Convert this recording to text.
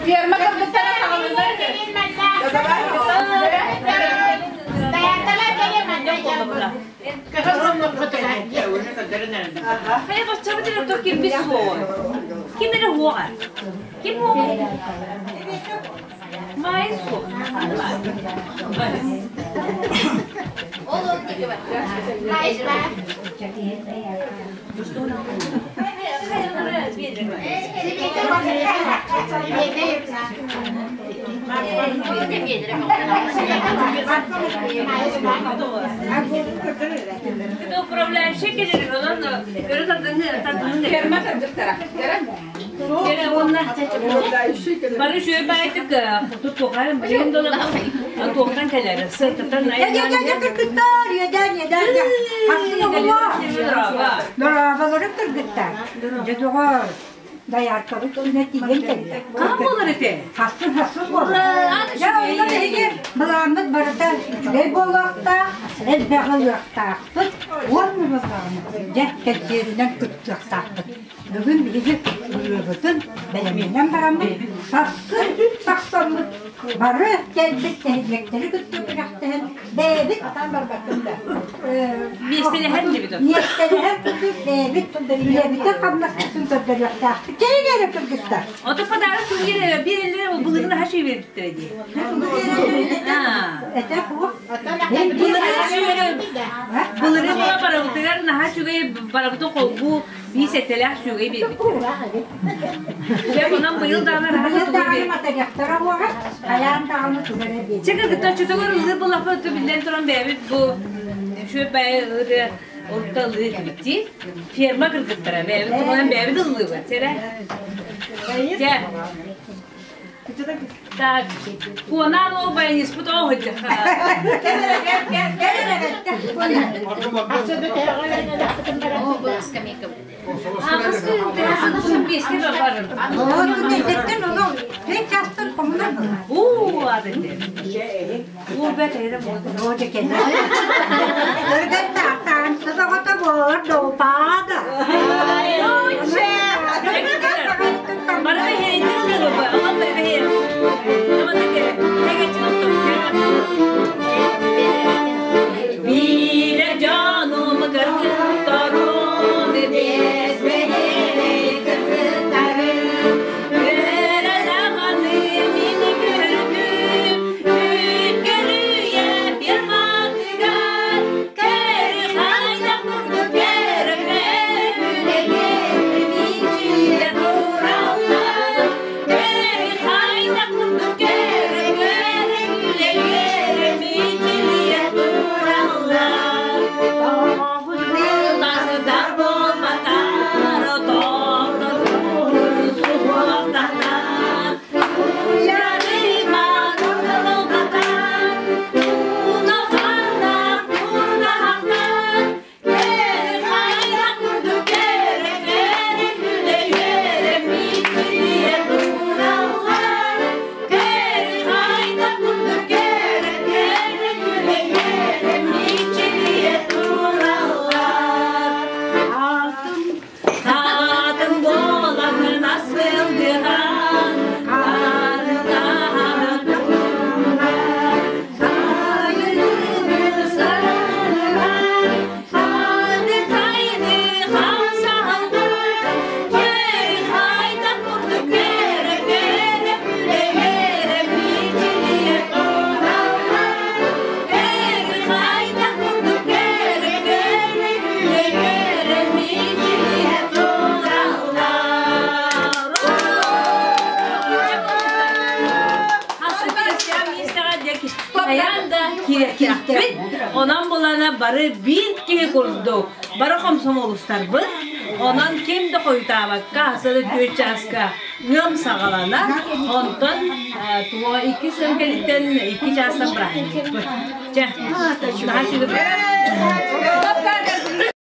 Ферма кыргыттара саҕаланар. Хайа баччабыт эрэ то кимбит суоҕа. Ким эрэ уоҕа. Ким уоҕа? Маайыс суох. Управляющий келер, онон көрө тардыны тардыны. Ферма кыргыттара. Бары үчүгэй баайтык туттуохайым билигин да туохтан кэлэр сыртаттан Дядя кыргыттар, иэдээн, иэдээн, хассын оҕолор. Дорооболорун кыргыттар. Дьэ доҕор, дояркабыт күнэ тиийэн кэллэ. Хаһан буолар ити? Хассын хассын буолар. Дьэ, онно биһиги былааммыт барыта үчүгэй буолуохтаах, элбэх ылыахтаахпыт уонна былааммыт дьэ кэнсиэринэн кыттыахтаахпыт. Бүгүн биһиги ырыабытын бэлэмнэнэн бараммыт, сарсын тахсаммыт бары кэлбит нэһилиэктэри кытта күрэхтэһэн бэйэбит Миэстэлэһэр дибит миэстэлэһэр курдук бэйэбит үлэбитин хамнаспытын көрдөрүөхтээхпит. Кэлин эрэ кыргыттар. Ото подарок тугу биэрэллэр былыргын аһа биэрбиттэрэ дии. Этэ хуох. Былыргын барыбытыгар наһаа үчүгэй барыбытын холбуу Биир сэттэлээх сүөгэй биэрбиттэр. Дьэ, онон быйыл даҕаны Быйыл даҕаны матырыйахтара буолар, хайаан даҕаны тугу эрэ биэрбит. Чэ, кыргыттар, оччотугар ыллыыр буоллахпыт, биллэн туран бэйэбит бу үчүгэй баайы ырыа орто ыллыыр этибит Ферма кыргыттара бэйэбит туһунан бэйэбит ыллыыбыт, сэрэ. Дьэ, Так, Куонаан ол баяниспыт оо Биирэ дьонум кыргыттарым, биэс бэйэлэй кыргыттарым, үөрэ даҕаны мин көрдүм, үткөлүйэ ферматыгар, кэрэ хайдах курдук кэрэ үлэлиир тураллар, кэрэ хайдах курдук кэрэ үлэлиир мичилийэ тураллар. Тыллардар буолбатар, тохтотуун суһуохтанар, уйарыма нурдалбатар, унафаннар турдаһахтар, кэрэ хайа курдук кэрэ кэрэ күлэ-үөрэ мичилийэ тураллар, кэрэ хайда курдук кэрэ кэрэ күлэ-үөрэ мичилийэ тураллар. Алтын Таатын буоламмын асылдыһан, арытаһан туһунан, сайыны сарылыһан, ханы-тайны хамсаһаллар, кэрэ хайдах курдук кэрэ кэрэ күлэ-үөрэ мичилийэ тураллар, кэрэ хайдах курдук кэрэ кэрэ күлэ-үөрэ мичилийэ тураллар. Хайаан да киирбит, онон булана бары биир киһи курдук, бары хомсомолустарбыт, онон ким да хойутаабакка асары түөрт чааска ыам саҕаланар, онтон туо икки сыл кэлиттэн икки чаастан бырааһынньыкпыт. Чэ, наһаа үчүгэй.